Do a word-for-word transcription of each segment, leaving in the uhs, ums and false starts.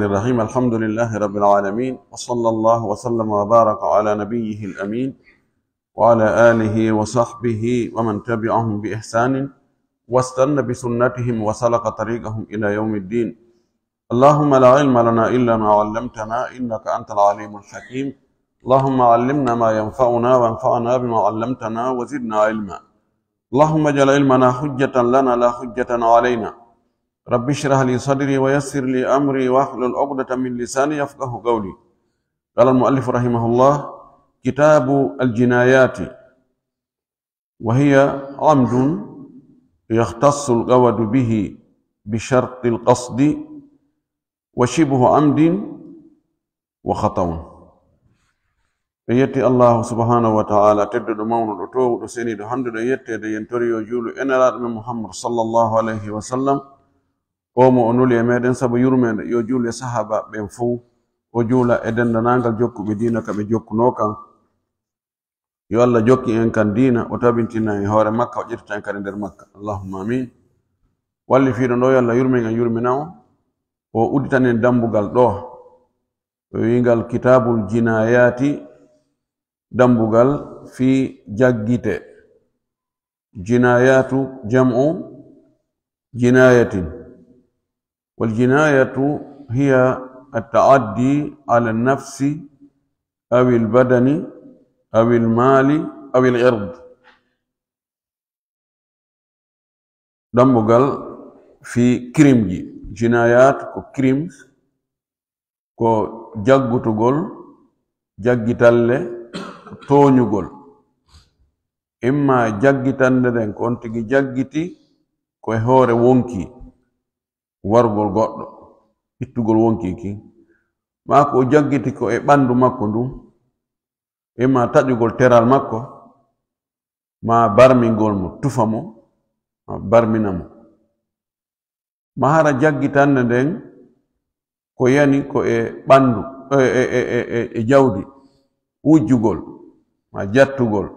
الرحيم. الحمد لله رب العالمين، وصلى الله وسلم وبارك على نبيه الأمين وعلى آله وصحبه ومن تبعهم بإحسان واستن بسنتهم وسلك طريقهم إلى يوم الدين. اللهم لا علم لنا إلا ما علمتنا إنك أنت العليم الحكيم. اللهم علمنا ما ينفعنا وانفعنا بما علمتنا وزدنا علما. اللهم اجعل علمنا حجة لنا لا حجة علينا. رب اشرح لي صدري ويسر لي أمري واحلل عقدة من لساني يفقه قولي. قال المؤلف رحمه الله: كتاب الجنايات، وهي عمد يختص القود به بشرط القصد وشبه عمد وخطأ. En yetti Allahu subhanahu wa ta'ala, tedduɗo, mawnuɗo, toowuɗo, seniiɗo, handuɗo e yetteede. Yen tori yo juulu e Nelaaɗo men Muhammad sallallahu alayhi wa sallam, o mo o nuli e meɗen sabu yurmeende, yo juulu e sahaaba ɓen fow, o juula e denndanangal jokkuɓe diina ka ɓe jokkunoo kan. Yo Allah jokki en kan diina, o tabintina en hoore makka, o ƴettita en kadi nder makka. Allahumma amin. Walli fiiɗo ɗo, yo Allah yurmin en, yurmina on, o udditan en dambugal ɗo. O wiingal Kitaabul Jinaayaati, dambugal fii jaggite. Jinaayaatu jam'u jinaayatin. والجناية هي التعدي على النفس أو البدن أو المال أو العرض. Dambugal fii kirimji. Jinaayaat ko kirim, ko jaggutugol, jaggitalle, tooñugol. Imma jaggitande nden ko on tigi jaggiti ko e hoore wonkii, warugol goɗɗo, ittugol wonkii kin, maa ko o jaggiti ko e ɓanndu makko ndun, imma taƴugol teral makko, maa barmingol mo, tufa mo, maa barmina mo. Maa hara jaggitande nden ko yani ko e ɓanndu, e, e, e, e, e jawdi, wujjugol, maa jattugol.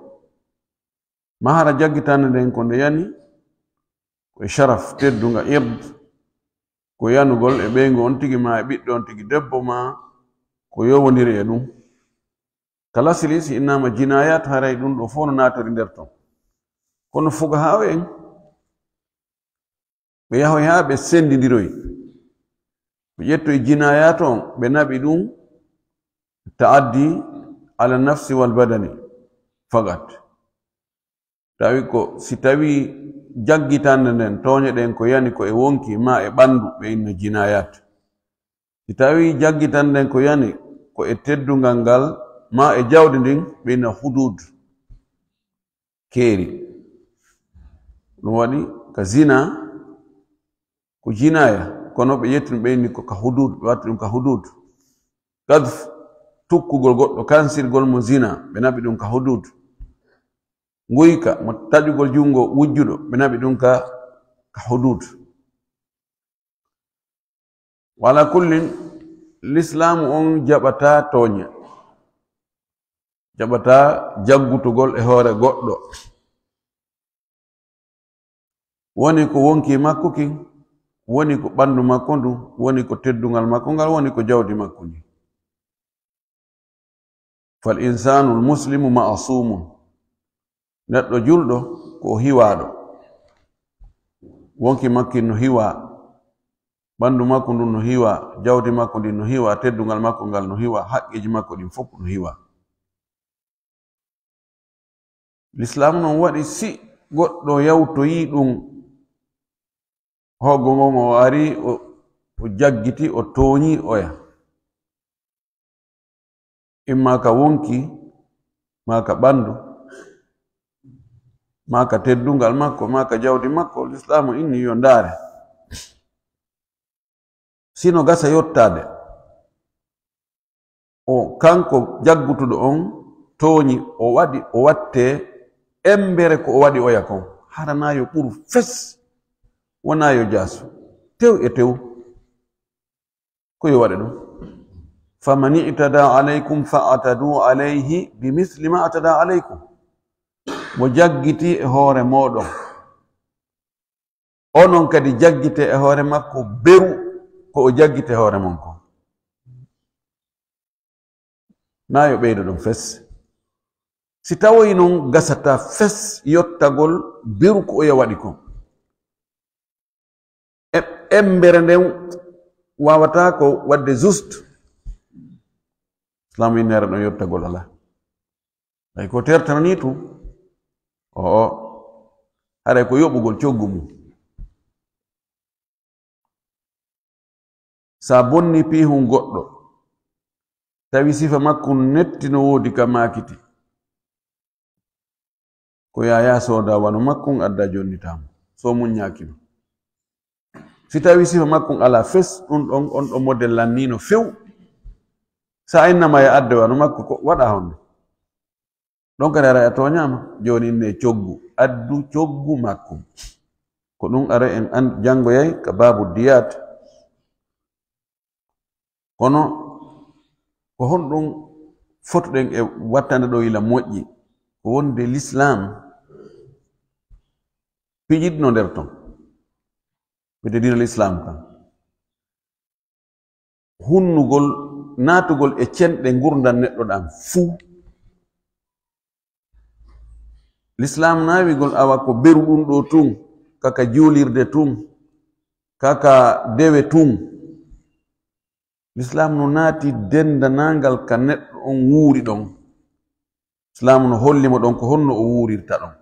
Maa hara jaggitande nden ko nde yani ko e sharaf, teddunga, ird, ko yanugol e ɓeyngu on tigi, maa e ɓiɗɗo on tigi debbo, maa ko yowondiri e ɗum. Kala sili si innama jinayat, haray ɗum ɗo fof no naatori nder ton. Kono fuqahaa en, ɓe yahoy haa ɓe senndindiroy. Ɓe ƴettoy jinayat on, ɓe naɓi ɗum taaddi ala nafsi wal badani fakat. Tawi ko, si tawi jaggitande nden, tooñe ɗen ko yani ko e wonki maa e ɓanndu, ɓe inna jinayat. Si tawi jaggitande nden ko yani ko e teddungal ngal maa e jawdi ndin, ɓe inna hudud, keeri. Ɗum waɗi ka zina, ko jinaya, kono ɓe ƴetti ɗum, ɓe inni ko ka hudud, ɓe watti ɗum ka hudud. Qadf, tukkugol goɗɗo, kansirgol mo zina, ɓe naɓi ɗum ka hudud. Nguyka, mo taƴugol junngo wujjuɗo, ɓe naɓi ɗum ka, ka hudud. Wa ala kullin, lislaamu on jaɓataa tooñe, jaɓataa jaggutugol e hoore goɗɗo. Woni ko wonki makko kin, woni ko ɓanndu makko ndu, woni ko teddungal makko ngal, woni ko jawdi makko ndi. Fal insanul muslimu ma'sumun. Neɗɗo julɗo ko o hiwaaɗo. Wonki makko no hiwaa, ɓanndu makko ndun no hiwaa, jawdi makko ndin no hiwaa, teddungal makko ngal no hiwaa, haqqeeji makko ɗin fof no hiwaa. Lislaamu non waɗi si goɗɗo yawtoyii ɗum, hoggo ngon o ari, o, o jaggiti, o tooñi oya. Imma ka wonki, maa ka ɓanndu, maa ka teddungal makko, maa ka jawdi makko, lislaamu inni yo ndaare. Sino gasa yottaade, o, kanko jaggutuɗo on tooñi, o waɗi, o wattee embere ko o waɗi oya kon. Hara na yo ɓuru fes, wona yo jaasu. Tew e tew. Ko yo waɗe ɗum. Faman i'tada alaykum fa'tadu alayhi bimithli ma i'tada alaykum. Mo jaggiti e hoore mooɗon, onon kadi jaggite e hoore makko beru ko o jaggite hoore mon kon. Naa yo ɓeydo ɗum fes. Si tawoyi noon gasata fes yottagol beru ko oya waɗi kon. E-, embere nden waawata ko waɗde juste. Islaam innere ɗon yottagol alaa. Ay ko tertanani tun. Oo. Haray ko yoɓugol coggu mum. Sa bonni piihun goɗɗo, tawi sifa makkun netti no woodi ka maakiti, ko yaayaa sooda wano makkun adda jonnitaa mo, so muññaaki ma. Si tawi sifa makkun alaa fes, ɗun ɗon, on ɗon model lanniino few. Sa innama ya adde wano makko, ko waɗa honno? Ɗon kadi haray a tooñaama. Jooni innee coggu, addu coggu makko. Ko ɗum haray en an-, janngoyay ka baabu diyaat. Kono ko honɗum fotuɗen e wattande ɗo ila moƴƴi? Ko wonde Lislaam pijiɗno nder ton. Wiyete diina Lislaam kan. Hunnugol, naatugol e cenɗe ngurndan neɗɗo ɗan fuu. Lislaam naawigol awa ko beru ɗun ɗoo tun, kaka juulirde tun, kaka dewe tun. Lislaam no naati denndanangal ka neɗɗo on wuuri ɗon. Lislaam no holli mo ɗon ko honno o wuurirta ɗon.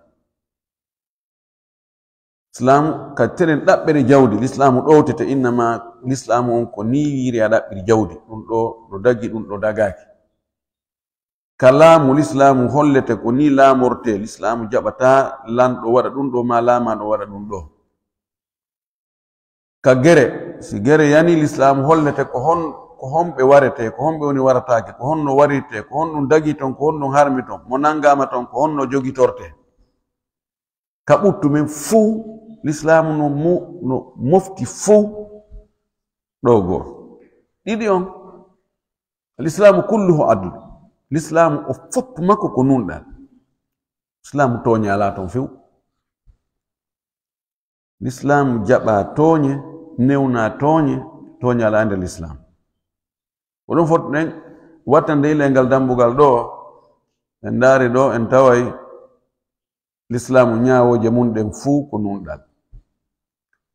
Islaamu ka tenen ɗaɓɓere jawdi, Lislaamu ɗowtete, innama Lislaamu on ko nii wiiri a ɗaɓɓiri jawdi, ɗum ɗo no dagi, ɗum ɗo dagaaki. Ka laamu Lislaamu hollete ko nii laamortee, Lislaamu jaɓataa lanɗo waɗa ɗum ɗo, maa laamaaɗo waɗa ɗum ɗo. Ka gere, si gere yani, Lislaamu hollete ko hon-, ko honɓe waretee, ko honɓe woni warataake, ko honno warirtee, ko honɗum dagii ton, ko honɗum harmi ton, mo nanngaama ton, ko honno jogitortee. Ka ɓuttu men fuu, Lislaamu no mo-, no mofti fuu ɗo goo. Ɗiɗi on, Lislaamu kulluhu adl. Lislaamu o fof makko ko nunɗal. Lislaamu tooñe alaa ton few. Lislaamu jaɓaa tooñe, newnaa tooñe, tooñe alaa e nder Lislaamu. Ko ɗum foti ɗen wattande e ley ngal dambugal ɗo, en ndaari ɗo, en taway Lislaamu ñaawooje mum ɗen fuu ko nunɗal.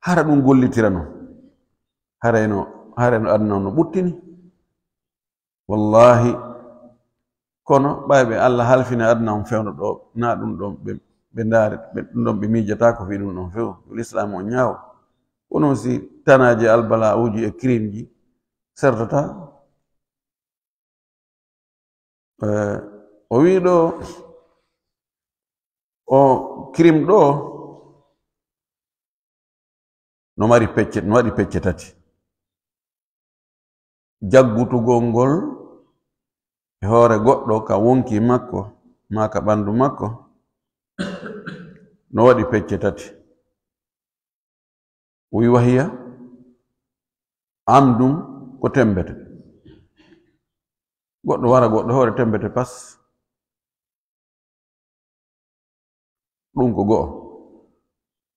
Hara ɗum gollitirano? Harayno, harayno aduna on no ɓuttini. Wallaahi, kono ɓay ɓe Alla halfina aduna on fewndo ɗo, na ɗum ɗon ɓe, ɓe ndaari, ɓe, ɗum ɗon ɓe miijataako fii ɗum ɗon few. Lislaamu on ñaawo. Kono si tanaaje albala'uuji e crime ji sertata, eh, o wii ɗo, o crime ɗo no mari pecce, no waɗi pecce tati. Jaggutugol ngol e hoore goɗɗo ka wonki makko, maa ka ɓandu makko, no waɗi pecce tati. O wi wahiya amdum ko tembete. Goɗɗo wara goɗɗo hoore tembete pas. Ɗum ko go'o.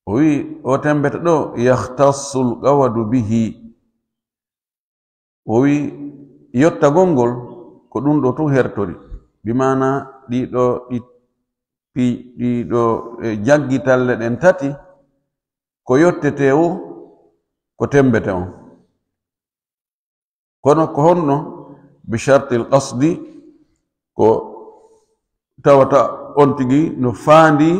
O wi o tembete ɗo, yahtassul qawadu bihi. O wi yottagol ngol ko ɗum ɗo tun hertori. Bi maana ɗiɗo, ɗi pi-, ɗiɗo, e, jaggitalle ɗen tati, ko yottetee o, ko tembete on. Kono ko honno? Bi shartil qasdi, ko tawata on tigi no faandi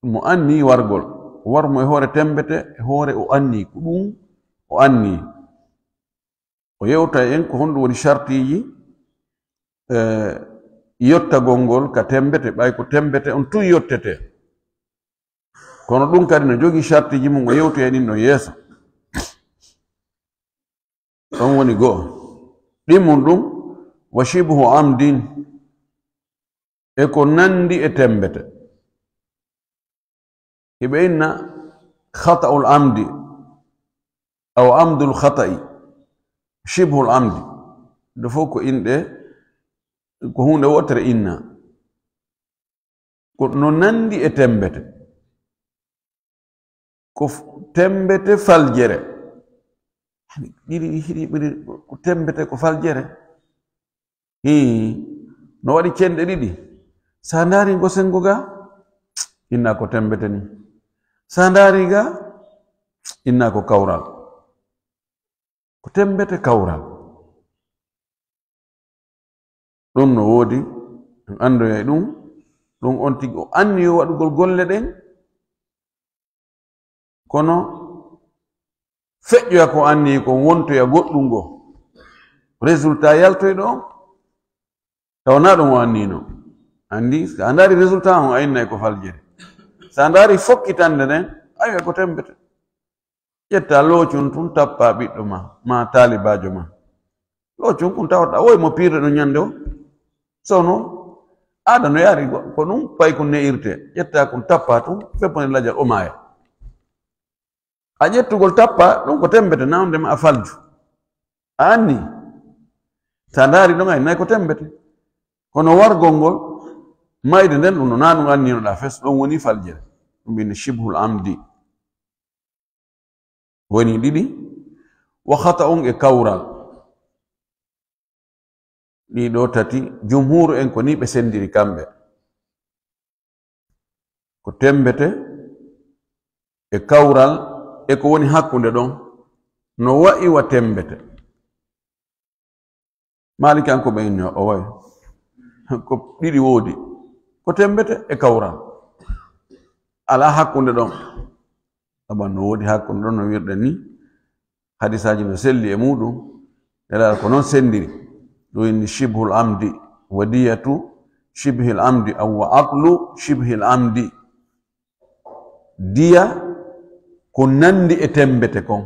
mo anni wargol. War mo e hoore tembete, e hoore o anni, ko ɗum o anni. O yewta en ko honɗum woni shartiiji, eh, yottagol ngol ka tembete, ɓay ko tembete on tun yottete. Kono ɗum kadi no jogii shartiiji mum, o yewtoyay ɗin ɗon yeeso. On woni go'o. Ɗimmun ɗum, wa shibhu amdin, e ko nandi e tembete. Hiɓe inna khata'ul amdi, aw amdul khata'i, shibhul amdi. Ɗo fof ko inɗe, ko huunde wootere inna. Ko no nandi e tembete. Ko f-, tembete faljere. Ɗiɗi hiɗi ɓuri ko temmbete ko faljere. Hii, no waɗi cenɗe ɗiɗi. Sa ndaari ngo senngo ga, inna ko temmbete ni. Sa ndaari ga, inna ko kawral. Ko temmbete kawral. Ɗum no woodi, en anndoyay ɗum. Ɗum on tigi o anniyo waɗugol golle ɗen. Kono feƴƴoya ko anniyi kon, wontoya goɗɗum ngo. Résultat yaltoyɗo on, tawa na ɗum o annino. Anndi, so a ndaari résultat on, a innay ko faljere. So a ndaari fokkitande nden, aywa ko temmbete. Ƴetta loocun tun, tappa ɓiɗɗo ma, ma taalibaajo ma. Loocun kun tawata, woy mo piirde ɗum ñande o. Sono, aada no yaari go-, ko ɗum paykun ne'irte. Ƴetta kun, tappa tun, feppani lajal, o maaya. A ƴettugol tappa, ɗum ko temmbete, nawde ma a falju. A anni. Sa ndaari ɗon, ay, nay ko temmbete. Kono wargol ngol, mayde nden, ɗum no na ɗum anninoɗa fes, ɗon woni faljere. Ɗum ɓe inni shibhul amdi. Woni ɗiɗi, wa khata'un e kawral. Ɗiɗo tati, jumhuru en ko ni ɓe senndiri kamɓe. Ko temmbete e kawral e ko woni hakkunde ɗon, no wa'i wa temmbete. Maalikankoɓe inni o wa'i. Ko ɗiɗi woodi. Ko temmbete e kawral. Alaa hakkunde ɗon. Sabu no woodi hakkunde ɗon no wirɗen ni. Hadisaaji no selli e muuɗum. Nelaaɗo ko non senndiri. Ɗum inni shibhul amdi, wa diyatu shibhil amdi, aw wa aqlu shibhil amdi. Diya ko nanndi e temmbete kon.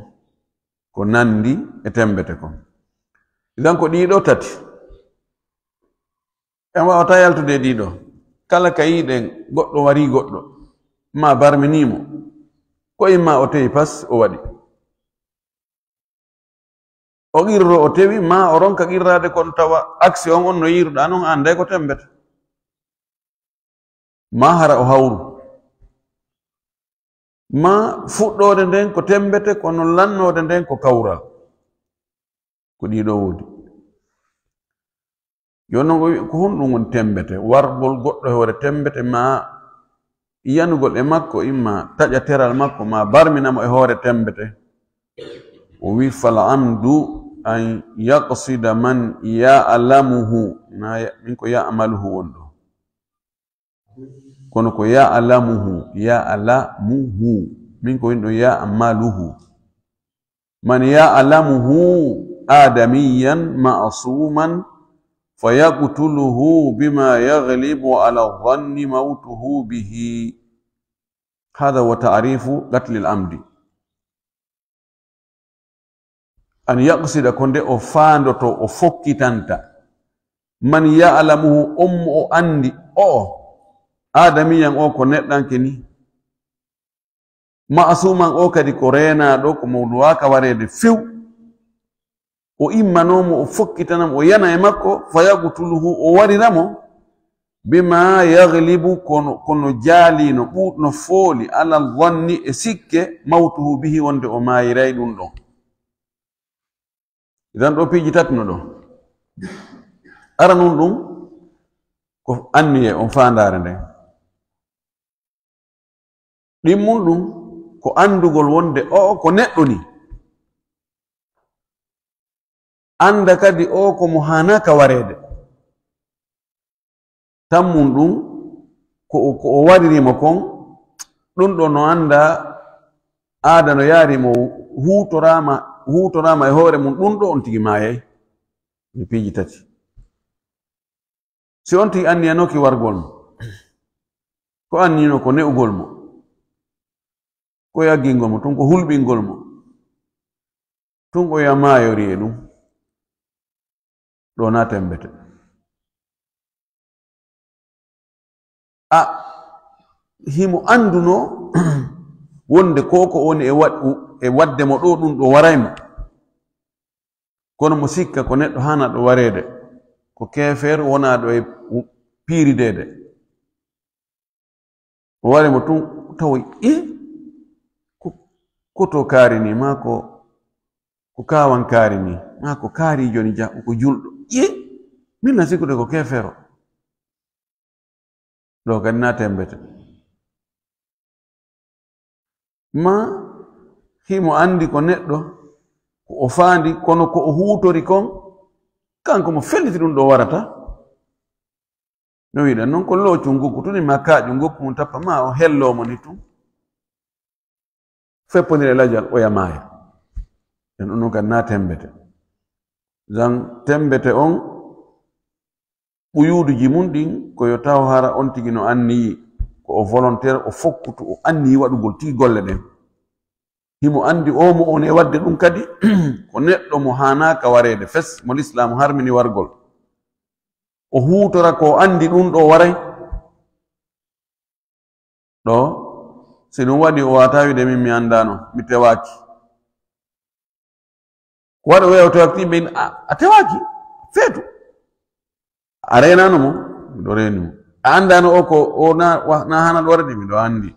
Ko nanndi e temmbete kon. Idan ko ɗiɗo tati. En waawata yaltude e ɗiɗo. Kala ka yiɗen goɗɗo warii goɗɗo, ma barminii mo, ko imma o tewi pas o waɗi. O qirro o tewi, ma o ronka qirraade kon tawa aksi on, on no yiiruɗaa non, a annday ko temmbete. Ma hara o hawru. Ma fuɗɗoode nden ko temmbete, kono lannoode nden ko kawral. Ko ɗiɗo woodi. Jooni non o wi'i, ko honɗum woni temmbete? Wargol goɗɗo e hoore temmbete, ma yanugol e makko, imma taƴa teral makko, ma barmina mo e hoore temmbete. O wi'i, fal amdu an yaqsida man ya'lamuhu. Na ya-, min ko ya'maluhu woni ɗo. Kono ko ya'lamuhu, ya'lamuhu. Min ko woni ɗo ya'maluhu. Man ya'lamuhu adamiyyan ma'suman fayaqtuluhu bima yaghlibu ala dhanni mawtuhu bihi. Hadha huwa ta'rifu qatlil amdi. An yaqsida, ko nde o faandoto, o fokkitanta. Man ya'lamuhu, on mo o anndi, o, adamiyan o ko neɗɗanke ni. Ma'suman o kadi ko reenaaɗo, ko mo waaka wareede few. O immanoo mo, o fokkitana mo, o yana e makko, fayaqtuluhu, o warira mo, bima yaghlibu, kono, kono jaalii no ɓur-, no fooli, ala dhanni e sikke, mawtuhu bihi, wonde o maayiray ɗum ɗon. Idan ɗo piiji tati no ɗo. Aranun ɗum ko anniye on faandaare nden. Ɗimmun ɗum ko anndugol wonde o ko neɗɗo ni. Annda kadi o ko mo haanaaka wareede. Tammun ɗum ko o, ko o wariri mo kon, ɗum ɗo no annda aada no yaari mo huutoraama, huutoraama e hoore mum, ɗum ɗo on tigi maayay. Ɗi piiji tati. Si on tigi anniyanooki wargol mo, ko anniyinoo ko ne'ugol mo, ko yaggingol mo, tun ko hulɓingol mo, tun o ya maayori e ɗum, ɗo na temmbete. A himo anndunoo wonde ko ko woni e waɗ-, e waɗde mo ɗo, ɗum ɗo waray mo. Kono mo sikka ko neɗɗo haanaaɗo wareede, ko keefeer wonaaɗo e piirideede. O wari mo tun tawi, i, ko, ko to kaari ni, maa ko, ko kaawankaari nii, maa ko kaariijo ni ja, ko julɗo. Ye, min na sikkude ko keefeero. Ɗo kadi na temmbete. Ma himo anndi ko neɗɗo, ko o faandi, kono ko o huutori kon, kanko mo felliti ɗum ɗo warata. No wiɗen noon ko loocu ngokku tun, ma kaaƴu ngokku mum tappa, ma o helloo mo ni tun. Feppondir e lajal, oya maaya. En ɗum noon kadi na temmbete. Zan temmbete on, ɓuyuuduji mum ɗin, ko yo taw hara on tigi no anniyi, ko o volontaire, o fokkutu, o anniyi waɗugol tigi golle ɗen. Himo anndi o mo on e waɗde ɗum kadi, ko neɗɗo mo haanaaka wareede fes, mo Lislaamu harmini wargol. O huutora ko o anndi ɗum ɗo waray. Ɗo, si ɗum waɗi, o waata wiide min mi anndaano, mi tewaaki. Ko waɗi o wi'a o tewaaki, min a, a tewaaki, feetu. A reenaano mo, miɗo reeni mo. A anndaano o ko, o na, wa, na hana ɗo waɗani, miɗo anndi.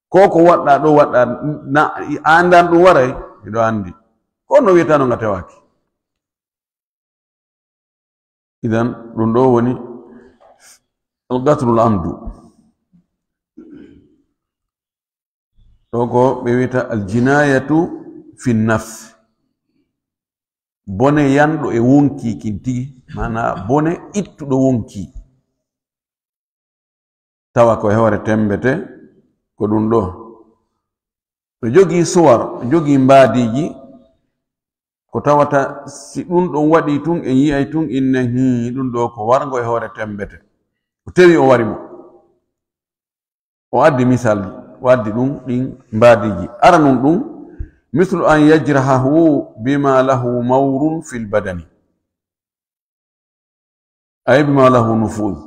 Ko ko waɗɗa ɗo waɗɗa, na, a anndaano ɗum waray, miɗo anndi. Ko no wi'ataano nga tewaaki. Idan, ɗum ɗo woni alqatlul amdu. Ɗo ko ɓe wi'ata aljinayatu fi nafs. Bone yanɗo e wonkii kin tigi, maanaa bone ittuɗo wonkii. Tawa ko e hoore temmbete, ko ɗum ɗo. Ɗo jogii suwar, jogii mbaadiiji, ko tawata si ɗum ɗon waɗii tun, en yi'ay tun inne, hii, ɗum ɗo ko warngo e hoore temmbete. O tewi o wari mo. O addi misal, o addi ɗum ɗin mbaadiiji. Aranun ɗum, mislu an yajrahahu bima lahu mawrun fil badani. Ay bima lahu nufuz.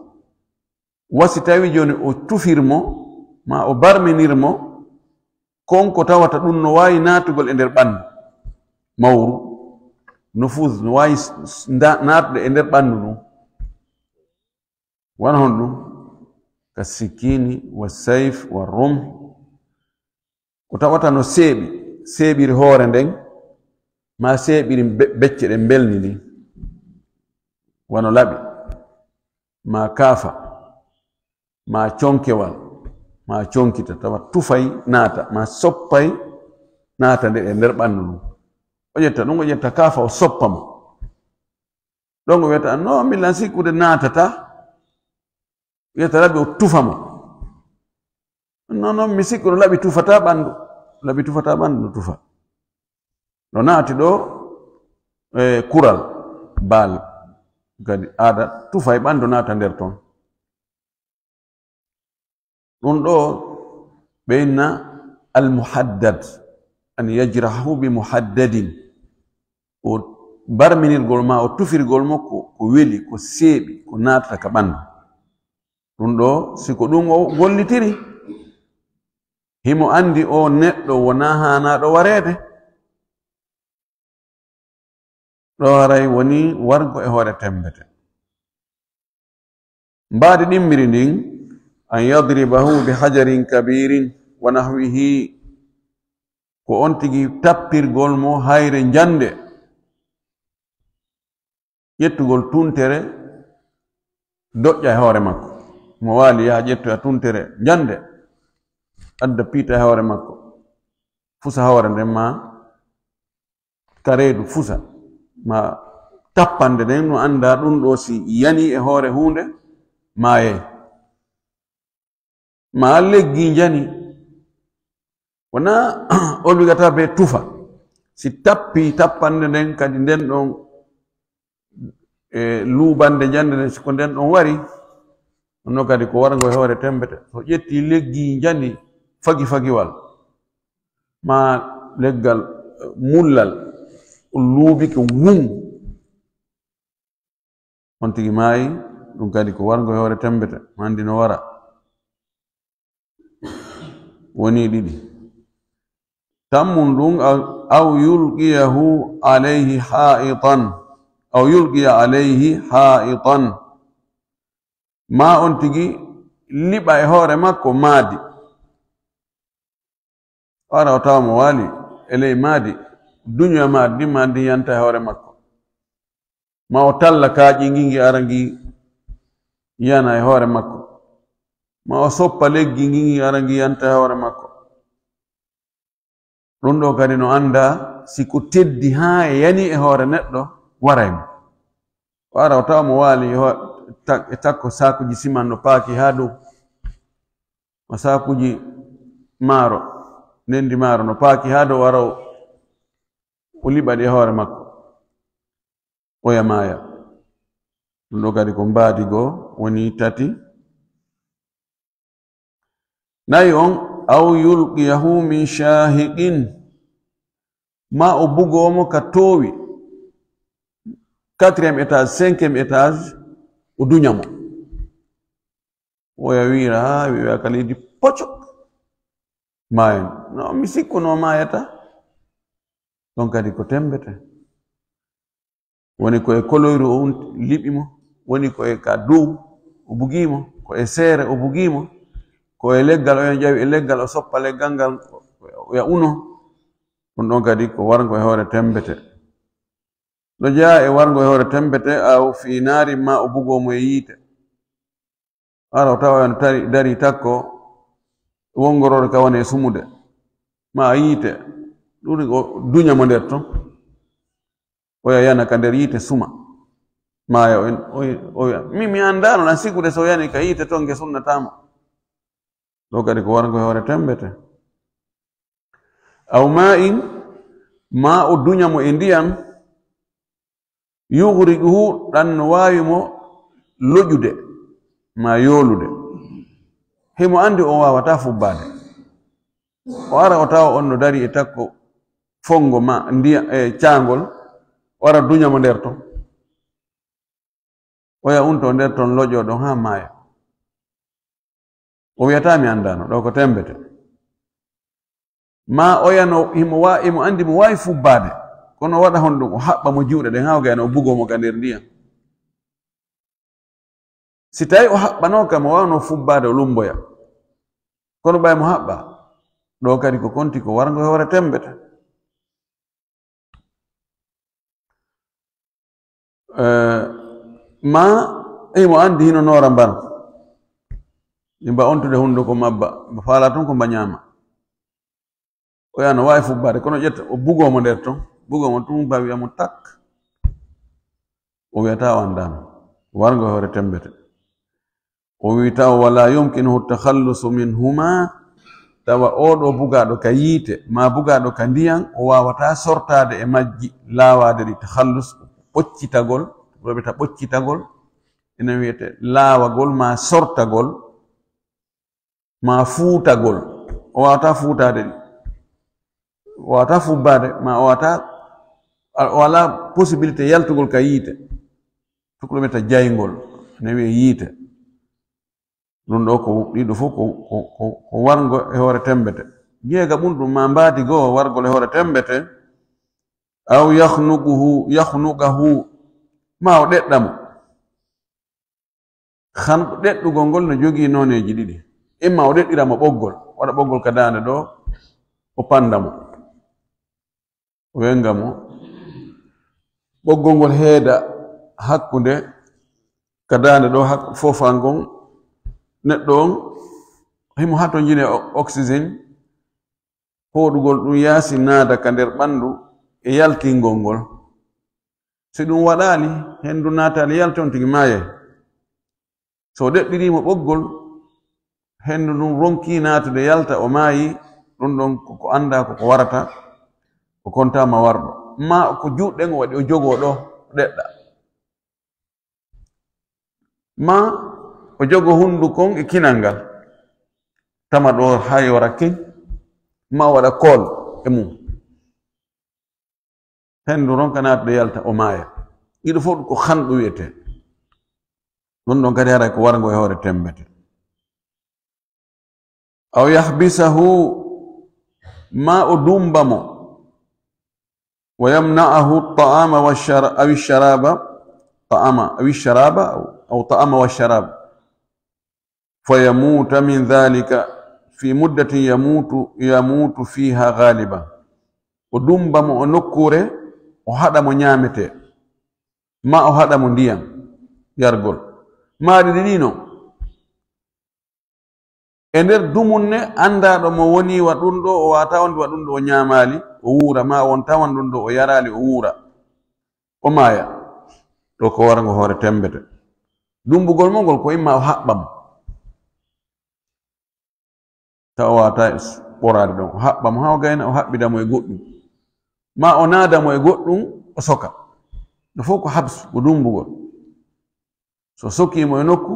Wa si tawi jooni o tufir mo, ma o barminir mo, kon ko tawata ɗum no waawi naatugol e nder ɓanndu. Mawru, nufuz, no waawi s-, s-, nda-, naatude e nder ɓanndu ndun. Wano honɗum? Ka sikkiini, wa sayf, wa rumh. Ko tawata no seeɓi, seeɓiri hoore nden, ma seeɓiri be-, becce ɗen mbelndi ndin. Wano laɓi, ma kaafa, ma conkewal, ma conkita, tawa tufay naata, ma soppay naata nde e nder ɓanndu ndun. O ƴetta ɗum, o ƴetta kaafa, o soppa mo. Ɗon o wiyata, "Non, min lan sikkude naatata." Wiyata laɓi o tufa mo. "Non, non, mi sikku no laɓi tufata ɓanndu." Laɓi tufata ɓanndu no tufa. No naati ɗo, e, kural, baal. Kadi aada tufa e ɓanndu naata nder ton. Ɗum ɗo ɓe inna al-muhaddad, an yajrahahu bi muhaddadin. O barminirgol ma, o tufirgol mo ko, ko weli, ko seeɓi, ko naatata ka ɓanndu. Ɗum ɗo, si ko ɗum o gollitiri, himo anndi o neɗɗo wonaa haanaaɗo wareede. Ɗo haray woni wargo e hoore temmbete. Mbaadi ɗimmiri ndin, an yadribahu bi hajarin kabirin wa nahwihi, ko on tigi tappirgol mo hayre njande. Ƴettugol tuntere, doƴƴa e hoore makko. Mo waali, yaha ƴettoya tuntere njande, adda piita e hoore makko. Fusa hoore nden ma ka reedu fusa, ma tappande nden no annda ɗum ɗo si yani e hoore huunde, maayay. Ma leggi njani, wona obligatoire be tufa. Si tappi tappande nden, kadi nden ɗon, e luubande njande nden, si ko nden ɗon wari, no kadi ko warango e hoore tembete. So ƴetti leggi njani fagi fagiwal, ma leggal, eh, mullal, o luubike wun, on tigi maayi, ɗum kadi ko warngo e hoore tembete, mandi no wara. Woni ɗiɗi. Tammun ɗum, aw, aw yulqiyahu alayhi ha'itan, aw yulqiya alayhi ha'itan. Ma on tigi liɓa e hoore makko maadi. Wara o tawa mo waali e ley maadi, duña ma din ma din yanta e hoore makko. Ma o talla kaaƴi ngi ngi ara ngi yana e hoore makko. Ma o soppa leggi ngi ngi ara ngi yanta e hoore makko. Ɗum ɗo kadi no annda si ko teddi haa e yani e hoore neɗɗo waray mo. O ara o tawa mo waali e ho-, tak-, e takko saakuji siman no paaki haa dow. Ma saakuji maaro, ndenndi maaro no paaki haa dow, ara o, o liɓa ɗi e hoore makko. Oya maaya. Ɗum ɗo kadi ko mbaadi goo woni tati. Nayi on, aw yulqiyahu min shaahiqin, ma o bugoo mo ka toowi, quatrième étage, cinquième étage, o duña mo. Oya wiira, haa wi'a ka leydi pocok. Maayan. No, mi sikkuno maayata. Ɗon kadi ko temmbete. Woni ko e koloyru o un-, liɓi mo. Woni ko e ka dow o bugii mo. Ko e seere o bugii mo. Ko e leggal, o ƴawi e leggal, o soppa leggal ngal, o ya uno. Ɗum ɗon kadi ko warngo e hoore temmbete. No jeyaa e warngo e hoore temmbete, aw fii naari, ma o bugoo mo e yiite. Ara o tawa no tari, darii takko, wonngoroore ka woni e sumude. Ma yiite, ɗum o duña mo nder ton. Oya yana ka nder yiite suma. Maaya o en, o, o wi'a, "Mi, mi anndaano, na sigude so yani ka yiite ton, nge sunnataa mo." Ɗo kadi ko warngo e hoore temmbete. Aw maa'in, ma o duña mo e ndiyam, yughriquhu, ɗan no waawi mo loƴude, ma yoolude. Himo anndi o waawataa fubbaade. O ara o tawa on no darii e takko fonngo ma ndiyam, e caangol, o ara duña mo nder ton. Oya unto nder ton loƴo ɗon haa maaya. O wi'ataa mi anndaano, ɗo ko temmbete. Ma oya no himo wa-, himo anndi mo waawi fubbaade, kono waɗa honɗum o haɓɓa mo juuɗe ɗen haa o gayna o bugoo mo ka nder ndiyam. Si tawi o haɓɓanoo ka mo waawno fubbaade o lumboya. Kono ɓay mo haɓɓa, ɗo kadi ko konti ko warngo e hoore temmbete. Eh, ma himo anndi hino noora mban. Imba ontude hunduko mabba, mba faala tun ko mba ñaama. O yaha no waawi fubbaade, kono ƴetta, o bugoo mo nder ton, bugoo mo tun, mba wi'a mo tak. O wi'ataa o anndaano. Warngo e hoore temmbete. O wi'i taw, "Wala yumkinuhu takhallusu minhuma," tawa oo ɗoo bugaaɗo ka yiite, maa bugaaɗo ka ndiyan, o waawataa sortaade e majji, laawaade ɗi takhallus, ɓoccitagol, ko wi'ata ɓoccitagol, ina wi'ete laawagol maa sortagol, maa fuutagol. O waawataa fuutaade ɗi. O waawataa fubbaade, maa o waawataa, o alaa possibilité yaltugol ka yiite. Ko ɗum wi'ata jayngol, ina wi'ee yiite. Ɗum ɗoo ko ɗiɗo fof ko, ko, ko, ko warngo e hoore temmbete. Jeega ɓurɗum maa mbaadi goo wargol e hoore temmbete, aw yakhnuquhu, yakhnuqahu, maa o ɗeɗɗa mo. Han ɗeɗɗugol ngol no jogii nooneeji ɗiɗi. Imma o ɗeɗɗira mo ɓoggol, waɗa ɓoggol ka daande ɗoo, o pannda mo. Wennga mo. Ɓoggol ngol heeda hakkunde ka daande ɗoo, hak-, foofa ngon. Neɗɗo on, himo hatonjine o-, oxygène, hooɗugol ɗum yaasi naada ka nder ɓanndu e yaltingol ngol. Si ɗum waɗaali, henndu naataali yalti on tigi maayay. So o ɗeɗɗirii mo ɓoggol, henndu ndun ronkii naatude yalta, o maayi, ɗum ɗon ko, ko anndaa ko, ko warata, o kontaama warɗo. Maa ko juuɗe ɗen o waɗi, o jogoo ɗoo, o ɗeɗɗa. Maa o jogoo hunndu kon e kinal ngal. Tama ɗoo hay o rakki, maa o waɗa kool e mum. Henndu ronka naatude yalta, o maaya. Ɗiɗo fof ko hanɗu wiyetee. Ɗum ɗon kadi haray ko warngo e hoore temmbete. Aw yahbisahu, ma o dumba mo. Wa yamna'ahu ta'ama wa shara-, awi sharaba, ta'ama, awi sharaba, aw ta'ama wa sharab. Fa yamuta min dhalika fi muddatin yamutu, yamutu fiha ghaliban. o dummba mo o nokkuure, o haɗa mo ñaametee, maa o haɗa mo ndiyam yargol, maa ɗi ɗiɗi non. E nder dumunne, anndaaɗo mo woni wa ɗum ɗo, o waata wonde wa ɗum ɗo o ñaamaali, o wuura, maa won tawan ɗum ɗo o yaraali, o wuura, o maaya. Ɗo ko warango hoore temmbete. Dummbugol mo ngol ko imma o haɓɓa mo, tawa o waata ɓoraade ɗon, o haɓɓa mo haa o gayna, o haɓɓida mo e goɗɗum, maa o naada mo e goɗɗum, o soka. Ɗo fof ko habsu, ko dummbugol. So sokii mo e nokku,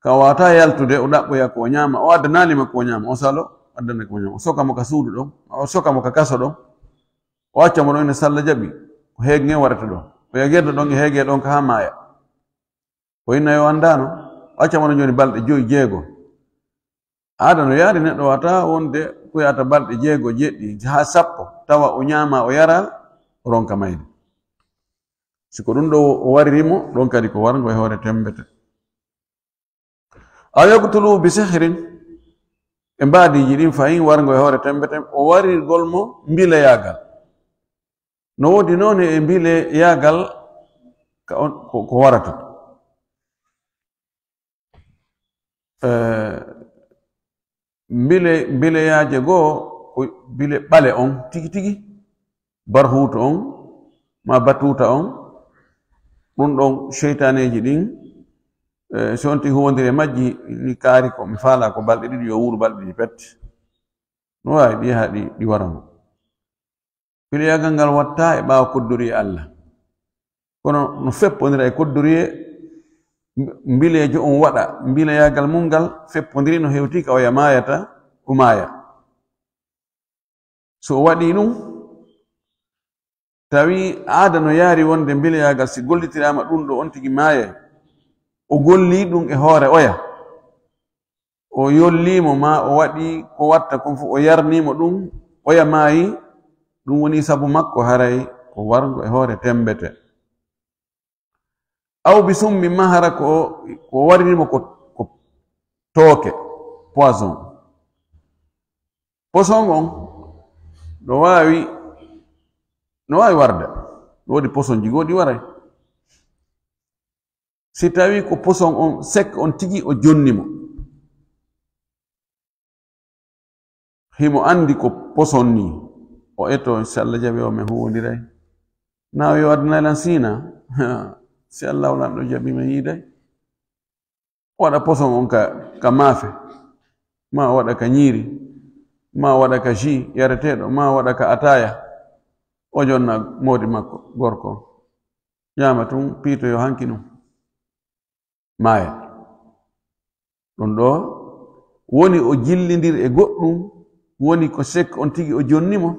ka o waata yaltude, o ɗaɓɓoya ko o ñaama, o addanaali mo ko o ñaama, o salo, addana ko o ñaama, o soka mo ka suudu ɗon, o soka mo ka kaso ɗon, o acca mo ɗon ina salla jaɓi, ko heege ngen waɗata ɗon, o yagirda ɗon e heege ɗon ka haa maaya. Ko inna yo anndaano, o acca mo ɗon jooni balɗe joyi, jeego. Aada no yaari neɗɗo wata wonde ko yahata balɗe jeego, jeɗɗi, haa sappo, tawa o ñaama, o yara, o ronka mayde. Si ko ɗum ɗo o wariri mo, ɗon kadi ko warngo e hoore temmbete. Aw yaqtulu bi sihrin, e mbaadiiji ɗin fayin warngo e hoore temmbete, o warirgol mo mbileyaagal. No woodi noon e mbileyaagal ka on, ko, ko warata. Eh, mbile, mbileyaaje goo, ko mbile ɓale on tigi tigi, barhuuto on, maa batuuta on, ɗum ɗon seytaaneeji ɗin, eh, so on tigi huwondiri e majji, ni kaari ko mi faalaa ko balɗe ɗiɗi, yo wuuru balɗe ɗiɗi pet. No waawi ɗi yaha ɗi, ɗi wara mo. Mbileyaagal ngal watta e ɓaawo koddori e Allah. Kono no feppondira e koddori e mbileejo on waɗa, mbileyaagal mum ngal feppondiri no hewti ka oya maayata, o maaya. So o waɗii ɗum, tawi aada no yaari wonde mbileyaagal si gollitiraama ɗum ɗo on tigi maayay, o gollii ɗum e hoore oya. O yollii mo, maa o waɗi ko watta kon fof, o yarnii mo ɗum, oya maayi, ɗum woni sabu makko, haray ko warngo e hoore temmbete. Aw bi summi, maa hara ko, ko wariri mo ko, ko tooke, poison. Poison on, no waawi, no waawi warde. No woodi poison ji goo ɗi waray. Si tawii ko poson on, sek on tigi o jonni mo, himo anndi ko poson nii, o eto, "Inchallah, jaɓi o, min huwondiray." Na o yo addanay lan siina, si Allahu lanɗo jaɓi, min yiiday. O waɗa poson on ka, ka maafe, maa o waɗa ka ñiiri, maa o waɗa ka jus yareteeɗo, maa o waɗa ka ataaya, o jonna moodi makko gorko on. Ñaama tun, piitoyo hanki nun, maaya. Ɗun ɗoo woni o jillindir e goɗɗun, woni ko sek on tigi o jonni mo.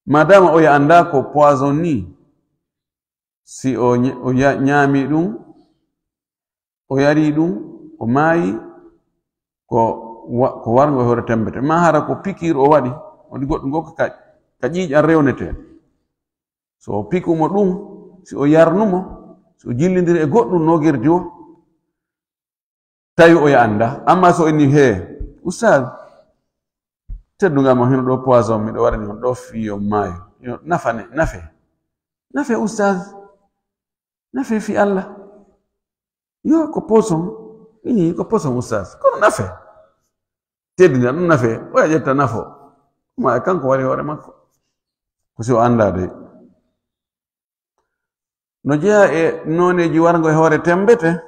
Maadaama oya anndaa ko poison nii, si o ña-, o ya-, ñaami ɗun, o yari ɗun, o maayi, ko wa-, ko warngo e hoore temmbete. Maa hara ko pikiir o waɗi, waɗi goɗɗun goo ka, ka ƴiiƴan rewnetee. So o piku mo ɗun, si o yarnu mo, si o jillindiri e goɗɗun noogirdi o, tawi oya anndaa. Amma so o inni, "Hee, Ustaaz, teddungal mo, hino ɗoo poison, miɗo waɗani on ɗoo fii yo maayo." Yo nafa ne, nafe. Nafe, Ustaaz. Nafe fii Allah. Yo, ko poson. Ii, ko poson, Ustaaz. Kono nafe. Teddina ɗun nafe. Oya ƴetta nafo. Kuma e kanko wari hoore makko. Ko si o anndaa dey. No jeyaa e nooneeji warngo e hoore temmbete.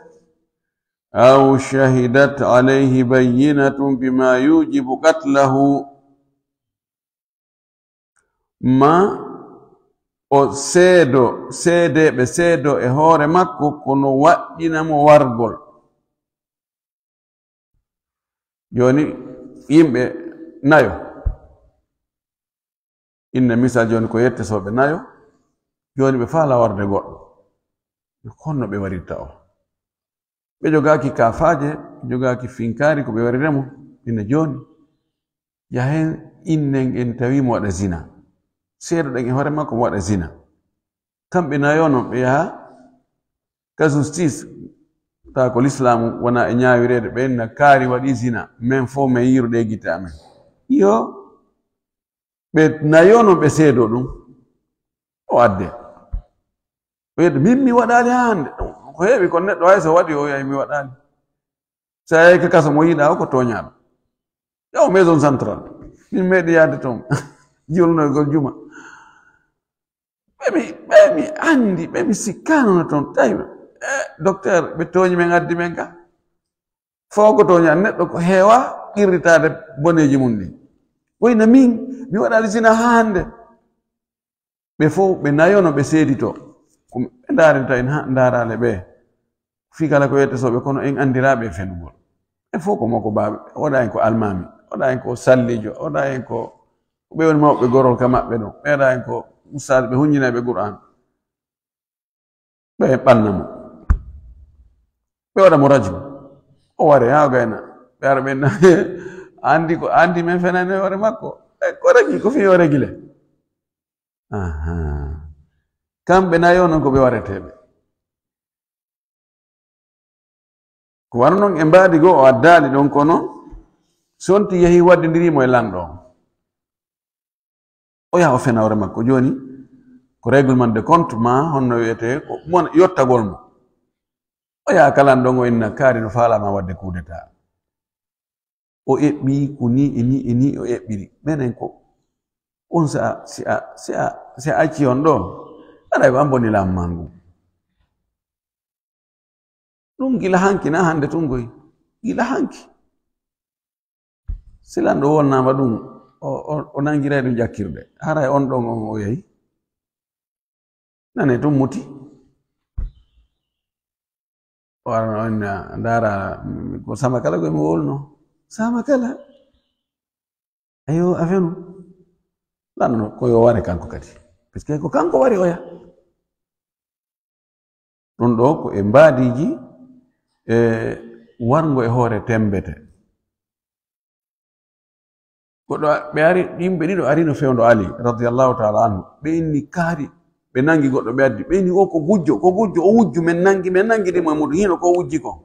Aw shahidat alayhi bayyinatun bima yujibu qatlahu. Ma o seedo, seedeeɓe seedo e hoore makko, ko no waɗɗina mo wargol. Jooni, yimɓe nayo, inna misal, jooni ko yettesooɓe nayo, jooni ɓe faalaa warde goɗɗo. Ko honno ɓe warirta o? Ɓe jogaaki kaafaaje, ɓe jogaaki finkaari ko ɓe warira mo. Ina jooni, yahen innen en tawi mo waɗa zina. Seedoɗen e hoore makko mo waɗa zina. Kamɓe nayo non ɓe yaha ka justice, tawa ko lislaamu wona e ñaawireede, ɓe inna kaari waɗi zina, men fof men yiiru ɗe gite amen. Iyo, Ɓe nayono ɓe seedo ɗum. O adde. O wiya, "Min mi waɗaali haa hannde." Ɗum ko heewi kon, neɗɗo hay so waɗi, o wiya, "Mi waɗaali." So a yehi ka kaso mo yiɗaa o, ko tooñaaɗo. Yahu maison centrale. Min meeɗi yahde toon. Julnoygol juma. Ɓe mi, ɓe mi anndi, ɓe mi sikkaano no toon. Tawi, eh, docteur, ɓe tooñi men, addi men ka. Foo ko tooña neɗɗo ko heewa qirritaade boneeji mum ɗi. Wayno min, mi waɗaali zina haa hannde. Ɓe fof ɓe nayono, ɓe seedito. Ko ɓe ndaarata en haa ndaaraale ɓe. Fii kala ko wiyete soɓe, kono en anndiraaɓe e fenugol. Ɓe fof ko mokobaaɓe. Oɗa en ko almaami, oɗa en ko sallijo, oɗa en ko, ko ɓe woni mawɓe gorol ka maɓɓe ɗon. Ɓeeɗa en ko ustaad, ɓe huññinayɓe Qur'aan. Ɓe ɓanna mo. Ɓe waɗa mo rajmu. O ware haa o gayna. Ɓe ara ɓe na-, anndi ko, anndi men fenani hoore makko. E ko regi, ko fii o regi le. Ahaa. Kamɓe nayo noon ko ɓe wareteeɓe. Ko wano noon e mbaadi goo o addaali ɗon, kono so wonti yehi waddindiri mo e lanɗo on. O yaha o fena hoore makko. Jooni ko règlement de compte ma honno wiyetee ko mon yottagol mo. O yaha ka lanɗo on o inna kaari no faalaa ma waɗde coup d'état. O eɓɓi ko ni e ni e ni o eɓɓiri. Menen ko on sa, si a, si a, si a acci on ɗo, aray ko an boni laamu ma ngu. Ɗum gila hanki na hannde tun koy. Gila hanki. Si lanɗo wonnaama ɗum, o, o, o nangiray ɗum ƴakkirde. Haray on ɗon on o yahi. Nane tun muti. O arano on na ndaara, ko sama kala ko mi wolno. Sama kala. Ayo, a fenu. Lanno ko yo ware kanko kadi. Parce que ko kanko wari oya. Ɗum ɗo ko e mbaadiiji e warngo e hoore tembete. Goɗɗo a-, ɓe ari, yimɓe ɗiɗo arino fewndo Ali, radiyallahu ta'ala anhu. Ɓe inni kaari, ɓe nangi goɗɗo, ɓe addi. Ɓe inni o ko gujjo, ko gujjo, o wujju, men nangi, men nangi ɗimo e muɗum. Hino ko wujji ko.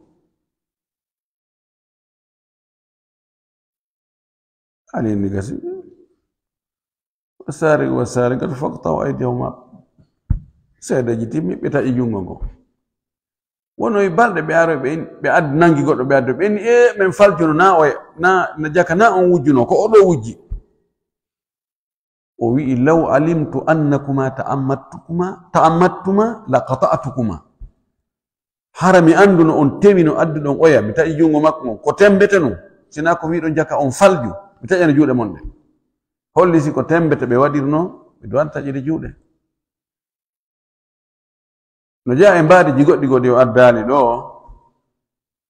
Ali inni gasi. "Wasariqu wasariqatu faqta'u aydiyahuma." Seedeji timmi, ɓe taƴi junngo ngo. Wonoyi balɗe ɓe aroy, ɓe in-, ɓe addi, nangi goɗɗo, ɓe addi, ɓe inni, "E, men faljuno na oya, na, na jaka na on wujjuno, ko o ɗo wujji." O wi'i, "Law alimtu annakuma ta'ammattuma, ta'ammattuma laqata'tukuma." Hara mi annduno on tewino adduɗon oya, mi taƴi junngo makko ngon. Ko tembete non, sinaa ko miɗon jaka on falju, mi taƴana juuɗe mon ɗe. Holli si ko tembete ɓe waɗirno, ɓe duwata taƴude juuɗe. No jeyaa e mbaadiiji goɗɗi goɗɗi o addaali ɗo,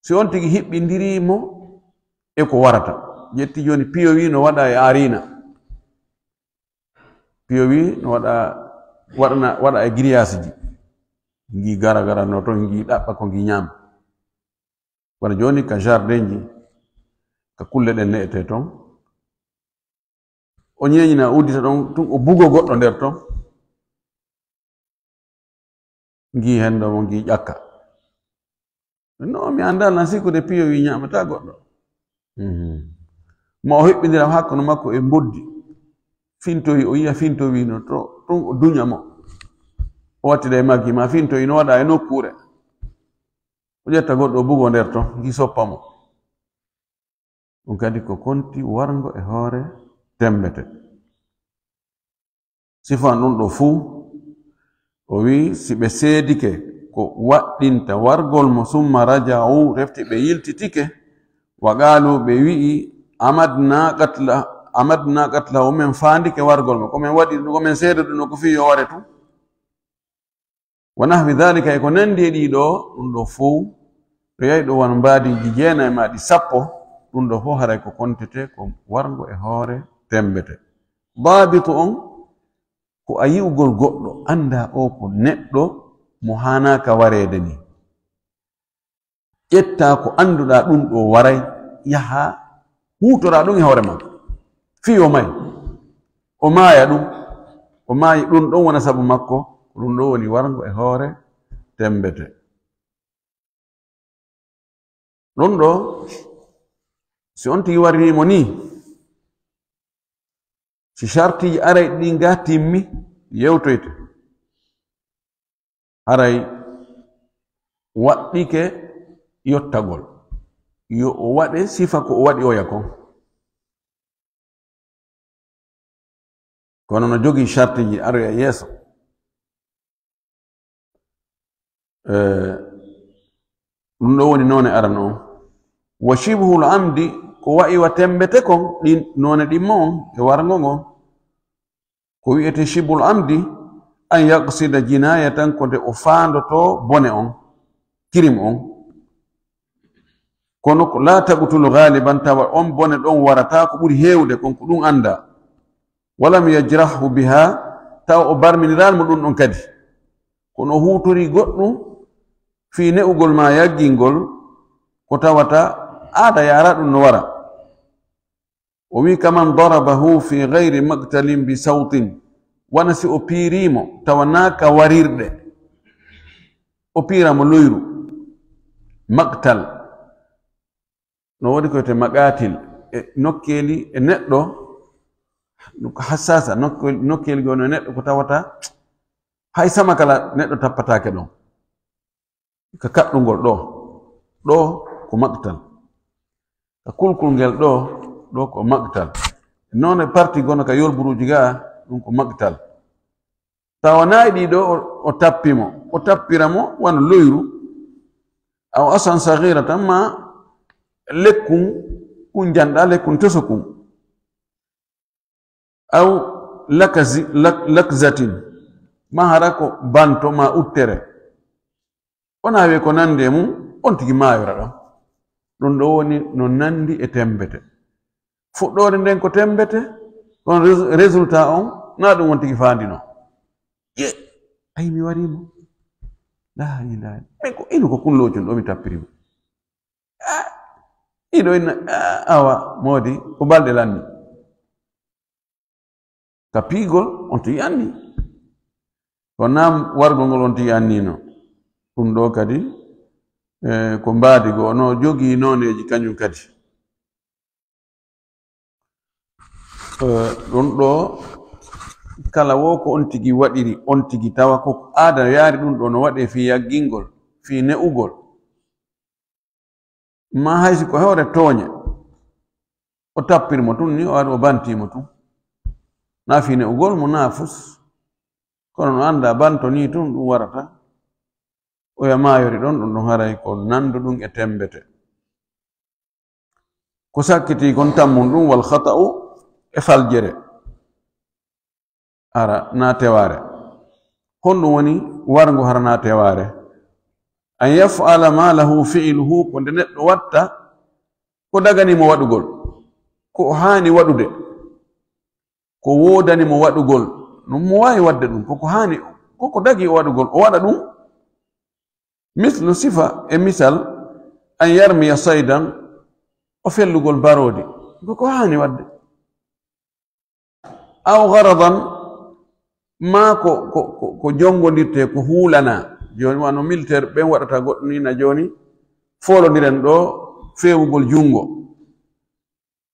si on tigi hiɓɓindirii mo e ko warata. Ƴetti jooni piyowi no waɗa e aariina. Piyowi no waɗa, waɗana, waɗa e giriyaasiji. Ngi gara gara no toon, ngi ɗaɓɓa ko ngi ñaama. Wano jooni ka jardinji, ka kulle ɗen ne'etee toon. O ñeeñina, o uddita ɗon, tun o bugo goɗɗo nder ton. Ngi hendo mo, ngi ƴakka. No, mi anndaa na sikkude piyowi ñaamata goɗɗo. Mhm. Ma o hiɓɓindira hakkunde makko e mboddi. Fintowi, o yiya fintowi no to, tun o duña mo. O wattida e maggi, ma fintowi no waɗa e nokkuure. O ƴetta goɗɗo, o bugo nder ton, ngi soppa mo. Ɗum kadi ko konti warngo e hoore tembete. Sifan ɗum ɗo fuu, o wi'i, si ɓe seedike ko waɗɗinta wargol mo, summa raja'u, refti ɓe yiltitike, wa qaalu, ɓe wi'i, "Amadna qatla, amadna qatlahu, men faandike wargol mo, ko men waɗi ɗum, ko men seedo ɗum, ko fii yo ware tun." Wa nahwi dhalika, e ko nandi e ɗii ɗoo, ɗum ɗoo fow, ɗo yahi ɗo wano mbaadiiji jeenayi maa ɗi sappo, ɗum ɗoo fow haray ko kontete ko warngo e hoore tembete. Daabitu on, ko a yi'ugol goɗɗo, anndaa oo ko neɗɗo mo haanaaka wareede nii. Ƴettaa ko annduɗaa ɗum ɗoo waray, yahaa huutoraa ɗum e hoore makko. Fii o may, o maaya ɗum, o maayi ɗum ɗon wona sabu makko, ko ɗum ɗoo woni warngo e hoore tembete. Ɗum ɗoo, si on tigi warrii mo nii, Si sartiiji aray ɗin ga timmi, yewtoyte. Haray waɗɗike yottagol. Yo o waɗe sifa ko o waɗi oya kon. Kono no jogii sartiiji aroya yeeso. Eh, ɗum ɗo woni noone arano on. Wa shibhul amdi, ko wa'i wa tembete kon, ɗin noone ɗimmo on, e warngo ngon. Ko wi'ete shibhul amdi, an yaqsida jinayatan, ko nde o faandoto bone on, kirim on. Kono ko la taqtulu ghaliban, tawa on bone ɗon warata ko ɓuri heewde kon, ko ɗum annda. Walam yajrahhu biha, tawa o barminiraali mo ɗum ɗon kadi. Kono o huutori goɗɗum fii ne'ugol maa yaggingol, ko tawata aada yaara ɗum no wara. O wi'i, kaman darabahu fi ghayri maqtalin bi sawtin, wano si o piirii mo, tawa naa ka warirɗe. O piira mo loyru, maqtal. No woodi ko wiyetee maqatil, e nokkeeli, e neɗɗo, ko hassasa, nokkeeli, nokkeeli goo no e neɗɗo ko tawata hay sama kala neɗɗo tappataake ɗon. Ka kaɗɗungol ɗoo, ɗoo ko maqtal. Ka kulkul ngel ɗoo, ɗoo ko maqtal. Noone parti gono ka yolburuuji gaa, ɗum ko maqtal. Tawa nayi ɗii ɗoo, o, o tappi mo, o tappira mo wano loyru, aw asan saghiratan, ma lekkun kun janɗa, lekkun toso kun. Aw lakazi-, lak-, lakzatin, ma hara ko banto ma uttere. Wona wi'e ko nandi e mum, on tigi maayora ɗon. Ɗum ɗo woni no nandi e tembete. Fuɗɗoore nden ko tembete, kono res-, résultat on, na ɗum on tigi faandino. Ye, ay mi wari mo. La ilaha. Min ko inu ko kun loocun ɗo mi tappiri mo. Ah, iɗo inna, ah, awa, moodi, ko balɗe lanni. Ka piigol, on tigi anni. Ko naam wargol ngol on tigi annino. Ɗum ɗo kadi, eh, ko mbaadi goo, no jogii nooneeji kañum kadi. Eh, ɗum ɗo, kala wo ko on tigi waɗiri, on tigi tawa ko aada yaari ɗum ɗo no waɗee fii yaggingol, fii ne'ugol. Ma hay si ko hewre tooñe, o tappiri mo tun ni, o ari o bantii mo tun. Na fii ne'ugol mo, na fus. Kono no annda banto ni tun ɗum warata. Oya maayori ɗon, ɗum ɗon haray ko nandu ɗum e tembete. Ko sakkitii kon tammun ɗum, wal khata'u, e faljere. Hara na tewaare. Honɗum woni warngo hara na tewaare? An yaf'ala ma lahu fi'luhu, ko nde neɗɗo watta ko dagani mo waɗugol, ko o haani waɗude, ko woodani mo waɗugol, no mo waawi waɗde ɗum, ko ko haani, ko ko dagi o waɗugol, o waɗa ɗum. Mislu, sifa e misal, an yarmiya saydan, o fellugol baroodi, ko ko haani waɗde. Aw gharadan, maa ko, ko, ko, ko jonngondirtee, ko huulanaa. Jooni wano militaire ɓen waɗata goɗɗum ni, na jooni foolondiren ɗo feewugol junngo.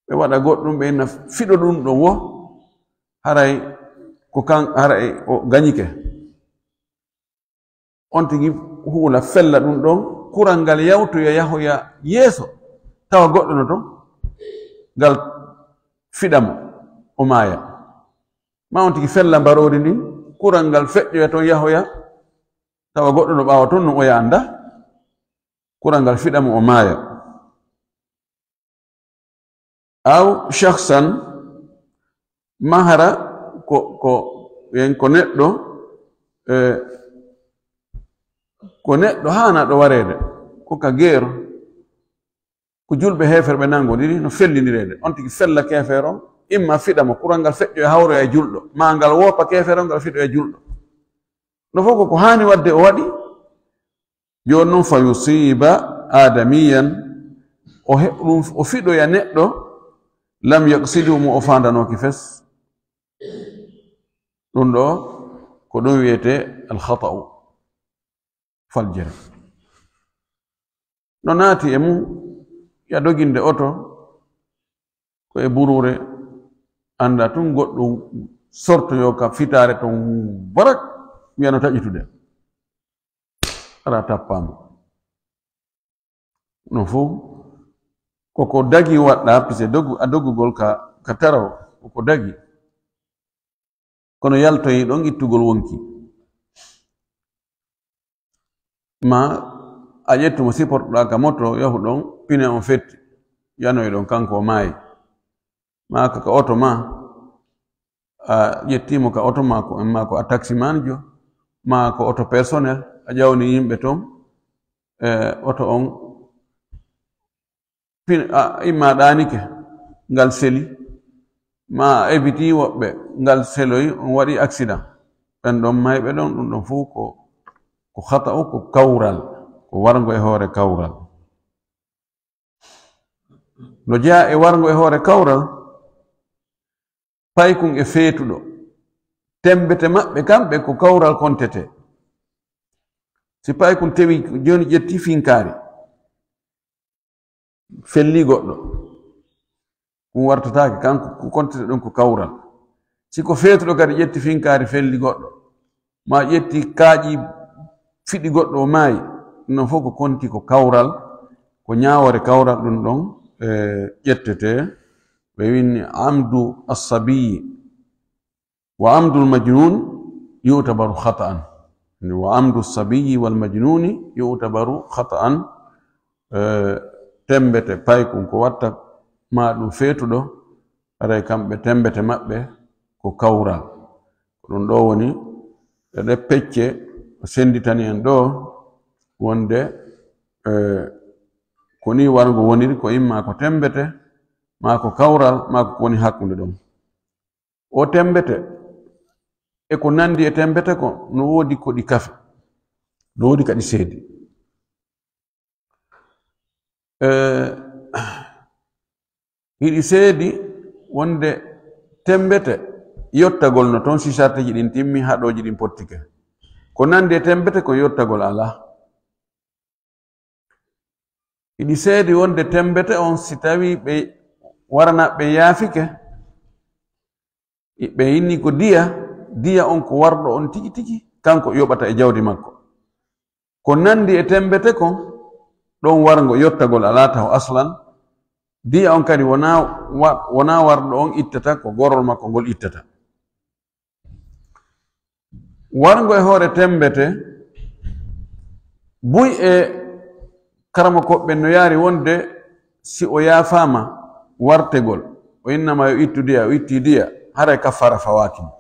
Ɓe waɗa goɗɗum, ɓe na fiɗo ɗum ɗon wo, haray ko kan, haray o gañike. On tigi huula fella ɗum ɗon, kural ngal yawtoya yahoya yeeso, tawa goɗɗo no ton, ngal fiɗa mo, o maaya. Ma on tigi fella mbaroodi ndin, kural ngal feƴƴoya ton yahoya, tawa goɗɗo no ɓaawo ton, no oya annda, kural ngal fiɗa mo, o maaya. Aw shakhsan, ma hara ko, ko, yen ko neɗɗo, eh, ko neɗɗo haanaaɗo wareede, ko ka geero, ko julɓe heeferɓe nanngodiri, no fellindireede. On tigi fella keefeero on, imma fiɗa mo, kural ngal feƴƴo e hawroya e julɗo, ma ngal woopa keefeero, ngal fiɗo e julɗo. No fof ko ko haani waɗde o waɗi. Jooni noon, fa yusiba adamiyan, o heɓ ɗum, o fiɗoya neɗɗo, lam yaqsidu, mo o faandanooki fes. Ɗum ɗo, ko ɗum wiyetee alkhata'u, faljere. No naati e mum, ya doginde oto, ko e buruure, Annda tun goɗɗo sortoyo ka fitaare ton barak, wiyano taƴitude. Ara tappaama. No fof, koko dagi waɗɗa, pise dogu-, a dogugol ka, ka taraw, koko dagi. Kono yaltoyi ɗon ittugol wonki. Ma a ƴettu mo siportoɗaa ka moto, yahu ɗon, pine on fetti, yanoyi ɗon, kanko o maayi. Ma ka, ka oto ma, a ƴetti mo ka oto ma ko, ma ko a taximanjo, ma ko oto personnel, a ƴawni yimɓe ton, e oto on, pin-, a, imma ɗaanike, ngal seli, ma a ebiti woɓɓe, ngal seloyi, on waɗi accident. Ɓen ɗon mayɓe ɗon, ɗum ɗon fof ko, ko khata'u, ko kawral, ko warngo e hoore kawral. No jeyaa e warngo e hoore kawral, paykun e feetuɗo, temmbete maɓɓe kamɓe ko kawral kontete. Si paykun tewi jooni ƴetti finkaari, felli goɗɗo, ɗum wartataake, kanko ko kontete ɗum ko kawral. Si ko feetuɗo kadi ƴetti finkaari felli goɗɗo, ma ƴetti kaaƴi fiɗi goɗɗo o maayi, ɗum ɗon fof ko konti ko kawral, ko ñaawoore kawral ɗum ɗon, e, ƴettete. Ɓe winni amdu assabiyi wa amdul majnun yu'tabaru khata'an. Wa amdu sabiyi wal majnuni yu'tabaru khata'an. Eh, temmbete paykun ko watta ma ɗum feetuɗo, haray kamɓe temmbete maɓɓe ko kawral. Ko ɗum ɗo woni e ɗe pecce o sennditani en ɗo wonde, eh, ko ni warngo woniri, ko imma ko temmbete, ma ko kawral, ma ko woni hakkunde ɗon. O temmbete, e ko nanndi e temmbete ko, no woodi ko ɗi kafi, no woodi ka ɗi seedi. Eh, hiɗi seedi wonde temmbete yottagol no toon, si sartiji ɗin timmi, haɗooji ɗin pottike. Ko nanndi e temmbete ko yottagol alaa. Hiɗi seedi wonde temmbete on, si tawi ɓe warana ɓe yaafike, ɓe inni ko diya, diya on ko warɗo on tigi tigi, kanko yoɓata e jawdi makko. Ko nanndi e temmbete kon, ɗon warngo yottagol alaa taho aslan, diya on kadi wonaa wa-, wonaa warɗo on ittata, ko gorol makko ngol ittata. Warngo e hoore temmbete, buy e karamokooɓe no yaari wonde si o yaafaama wartegol, o innama yo ittu diya, o itti diya, haray kaffaara fawaaki mo.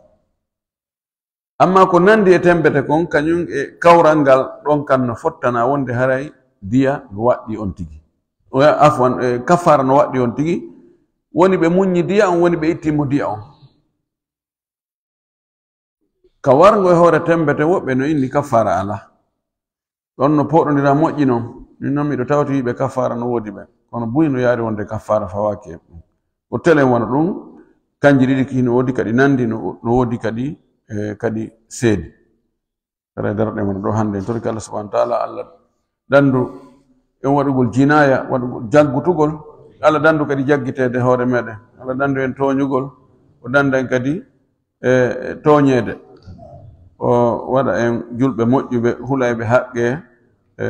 Amma ko nanndi e temmbete kon, kañum e kawral ngal ɗon kan no fottana wonde haray diya no waɗɗi on tigi. O, afwan, e, kaffaara no waɗɗi on tigi, woni ɓe muññi diya on, woni ɓe itti mo diya on. Ka warngo e hoore temmbete, woɓɓe no inni kaffaara alaa. Ɗon no poɗondira moƴƴi non. Min non miɗo tawti yiɓe kaffaara no woodi ɓe. Kono buy no yaari wonde kaffaara fawaaki e ɗum. Ko telen wano ɗum, kanji ɗiɗi ki no woodi kadi nanndi, no, no woodi kadi, eh, kadi seedi. Kala e darɗe mon ɗo hannde, en torike Allah subhanahu wa ta'ala, Allah dandu en waɗugol jinaaya, waɗugol jaggutugol. Allah dandu kadi jaggiteede hoore meɗen. Allah dandu en tooñugol, o danda en kadi e tooñeede. O waɗa en julɓe moƴƴuɓe, hulayɓe haqqe, e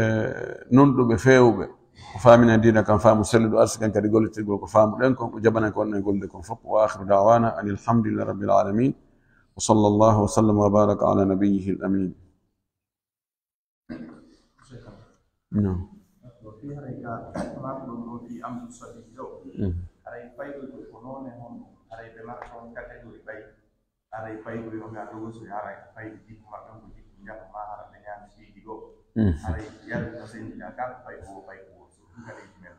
nunɗuɓe feewuɓe. O faamina diina kan faamu selluɗo, arsiken kadi gollitirgol ko faamuɗen kon, o jabana en ko wonɗen gollude kon fof. Wa akhiru da'wana anil hamdulillahi rabbil alamin. Wa sallallahu wa sallam wa baraka ala nabiyyihi al amin. No. Ko fii haray ka maako ɗon ɗo fii amdu sabiyi ɗo. Mm. Haray fayɗoy ko, ko noone honɗum? Haray ɓe mara toon catégorie ɓay. Haray fayɗoy on ɓe a dogosoy, haray fayɗi jikku maɓɓe on ko jikku njaɓu ma, hara ɓe ñaami siidi goo. Mm. Haray yalti no senndina ka, fay ko wo, fay ko wo. Surtout ka leydi men.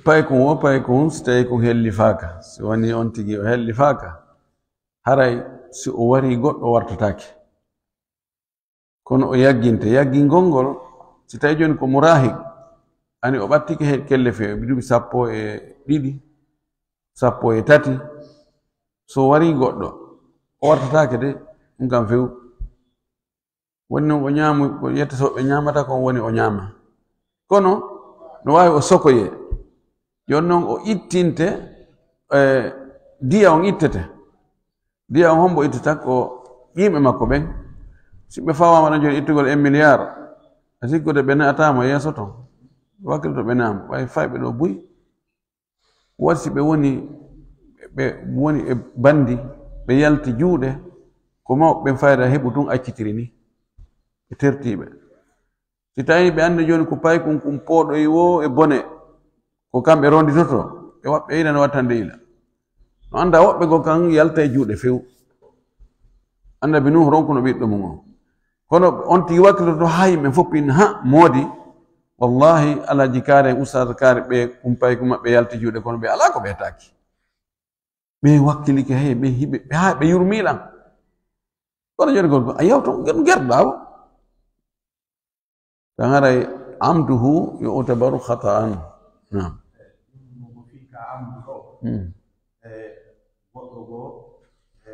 Paykun wo paykun, si tawi kun hellifaaka. Si woni on tigi o hellifaaka, haray si o wari goɗɗo wartataake. Kono o yagginte. Yaggingol ngol, si tawi jooni ko murahik, ani o ɓattike he kellefe, o duuɓi sappo e ɗiɗi, sappo e tati, so wari goɗɗo, o wartataake de, ɗum kam few. Woni noon o ñaamu, ko yetta so ɓe ñaamata kon woni o ñaama. Kono no waawi o sokoyee. Jooni noon o ittinte, eh, diya on ittete. Diya on hombo ittata? Ko yimɓe makko ɓen. Si ɓe fawaama ɗon jooni ittugol un milliard, a sikkude ɓe ne'ataa mo yeeso ton? Wakkilto ɓe ne'aama, ɓay fayɓe ɗo buy. Waɗi si ɓe woni, ɓe woni e bandi, ɓe yalti juuɗe, ko mawɓe ɓen fayda heɓu tun accitiri ni, ɓe tertiiɓe. Si tawii ɓe anndi jooni ko paykun kun pooɗoyi woo e bone, ko kamɓe ronditoto, ɓe waɗ-, ɓe yiɗano wattande yila. No annda woɓɓe goo kan yalta e juuɗe few. Annabi Nuuhu ronkuno ɓiɗɗo mun on. Kono on tigi wakkiltoto haa yimɓe fof pin ha moodi. Wallahi, Alhaji Kaare, Ustaz Kaare, ɓe kumpay ko maɓɓe yalti juuɗe, kono ɓe alaa ko ɓe taaki. Ɓe wakkilike he, ɓe hiɓe, ɓe haa ɓe yurmi lan. Kono joni gorko, a yawto ger-, gerɗa ba. Tan haray amduhu yu'tabaru khata'an. Naam. Ɗum ko fii ka amdu ɗo. Hmm. E goɗɗo goo, e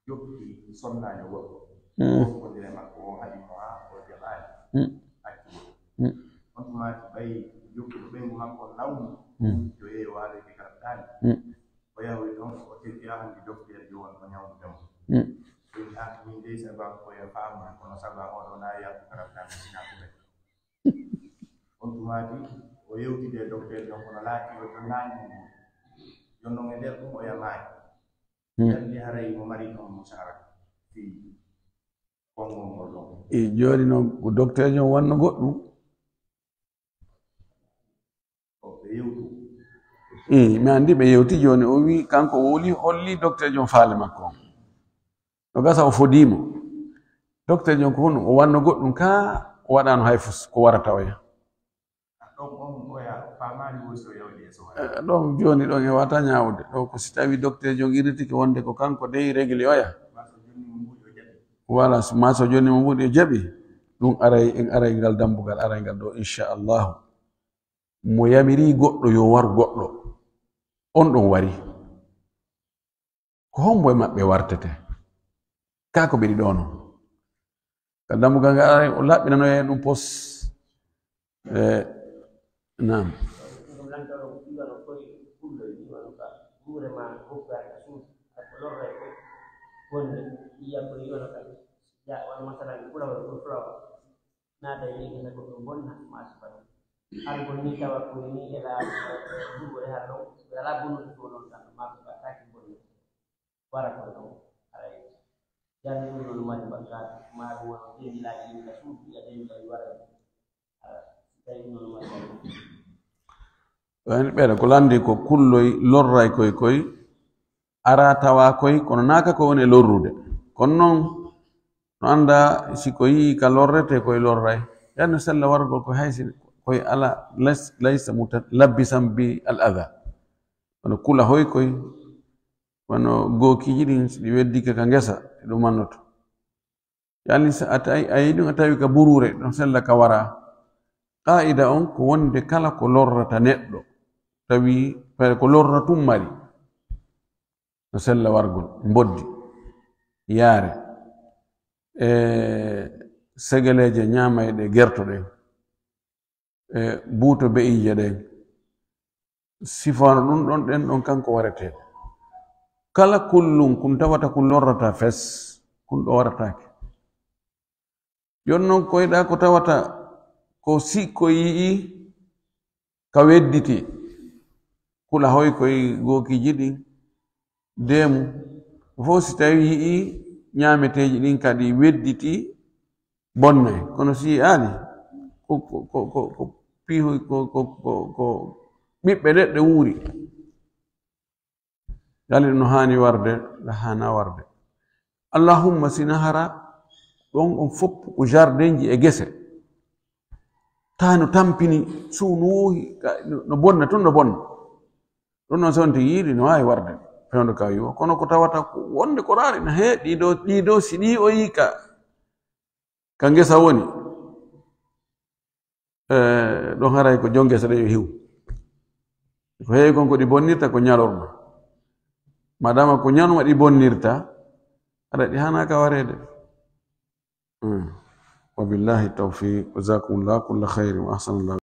jokki sonnaani goɗɗo. Hmm. Ko ndee makko o haɗi mo haa o jaɓaani. Hmm. Accu. Hmm. On tuma ɓay jokkuɗo ɓeyngu makko lawni. Hmm. Yo yeeyo waalo e kala daani. Hmm. O yahoyi toon, o tefi hannde dokteer ji won ko ñawndudemo. Mm. Min, ah, min dey sabu am ko e faamu, kono sabu am oɗo na yaltu kala tan sina ko ɓe. On tumaati, o yewtide e dokteer ji on, kono laati o jonnaani mo. Jooni noon e nder ɗum o yamaani. Mm. Nder ndi haray mo mari ɗon musara fii konngol ngol ɗon. E jooni noon ko dokteer ji on wanno goɗɗum. Ii, mi anndi ɓe yewti jooni. O wi kanko o woli holli dokteejo on faale makko on. No gasa o fodii mo. Dokteejo on ko honɗum? O wanno goɗɗum ka o waɗaano hay fus ko warata oya. Eh, ɗon jooni ɗon e wata ñaawude. Ɗo ko si tawi dokteejo on irritike wonde ko kanko dey regli oya. Wala, ma so jooni mo mbuɗi o jaɓi. Ɗum aray, en aray ngal dambugal, aray ngal ɗo, inchallahu. Mo yamiri goɗɗo yo war goɗɗo, on ɗon wari. Ko hombo e maɓɓe wartete? Kaa ko ɓe ɗiɗo non? Ka dambugal ngal aray, o laɓɓinanoya en ɗum pos. Eh, naam. Ɗum lantoro ko iwano koye kulloy, iwano ka guure ma, hoggaade ka suudu, aɗa ko lorra e koye. Wonde, iya ko iwano ka, ya, wano masalan, ɓura wano ko fulawa. Naata e leydi, hannde ko ɗum bonna, maa suɓa ɗum. Hara bonni tawa ko ni e la, eh, gurgure hara ɗon, ɓe alaa bonnude ko non tan, maa ko ɓattaaki bonnude. Wara ko ɗon, haray. Jani ɗum non mari bakkaat, maa ɗum wano ɗemilaaji yimɓe suudu, ya ɗemilaaji wara. Hara, si tawi ɗum non mari bakkaat. Wayno ɓeɗa ko landi ko kulloy, lorray koy koy, ara tawa koy, kono naaka ko woni e lorrude. Kono non, no annda si ko yii ka lorrete koy lorray. Yanno sella wargol ko haysi koy ala lays-, laysa muta-, labbisan bi al adha. Kono kula hoy koy, kono gookiiji ɗin, si ɗi weddike ka ngesa, ɗi ɗum mannoto. Yani si a tawi, a yii ɗum, a tawi ka buruure, ɗon sella ka wara. Qaa'ida on ko wonde kala ko lorrata neɗɗo, tawi ko lorra tun mari, no sella wargol, mboddi, yaare, e segeleeje ñaamayɗe gerto ɗen, e buuto be'iije ɗen. Sifaano ɗum ɗon, ɗen ɗon kanko wareteeɗo. Kala kullum kun tawata kun lorrata fes, kun ɗo warataake. Jon non koyɗa ko tawata ko si ko yi'i ka wedditi, kula hoy koy gookiiji ɗin, deemu, fof si tawi yi'i ñaameteeji ɗin kadi wedditi, bonnay. Kono si yi'aali, ko, ko, ko, ko, ko piihoy, ko, ko, ko, ko ɓiɓɓe leɗɗe wuuri. Yali no haani warde, la haana warde. Allahumma sina hara, ɗon on fof ko jardinji e gese. Taa no tampini, suunuuhi, ka-, no, no bonna, tun no bonna. Ɗum noon, so on tigi yiɗi, no waawi warde fewndo ka yiwo. Kono ko tawata ko wonde ko raari, no hee ɗiɗo, ɗiɗo, si ɗi o yii ka, ka ngesa woni, eh, ɗon haray ko jon ngesa ɗen yo hiw. Ko heewi kon ko ɗi bonnirta ko ñalorma. Madama ko ñalorma ɗi bonnirta, aɗa ɗi hana ka wareede. Hmm. Wa billahi tawfiq. Jazakumullahu kulla khairin wa ahsanallahu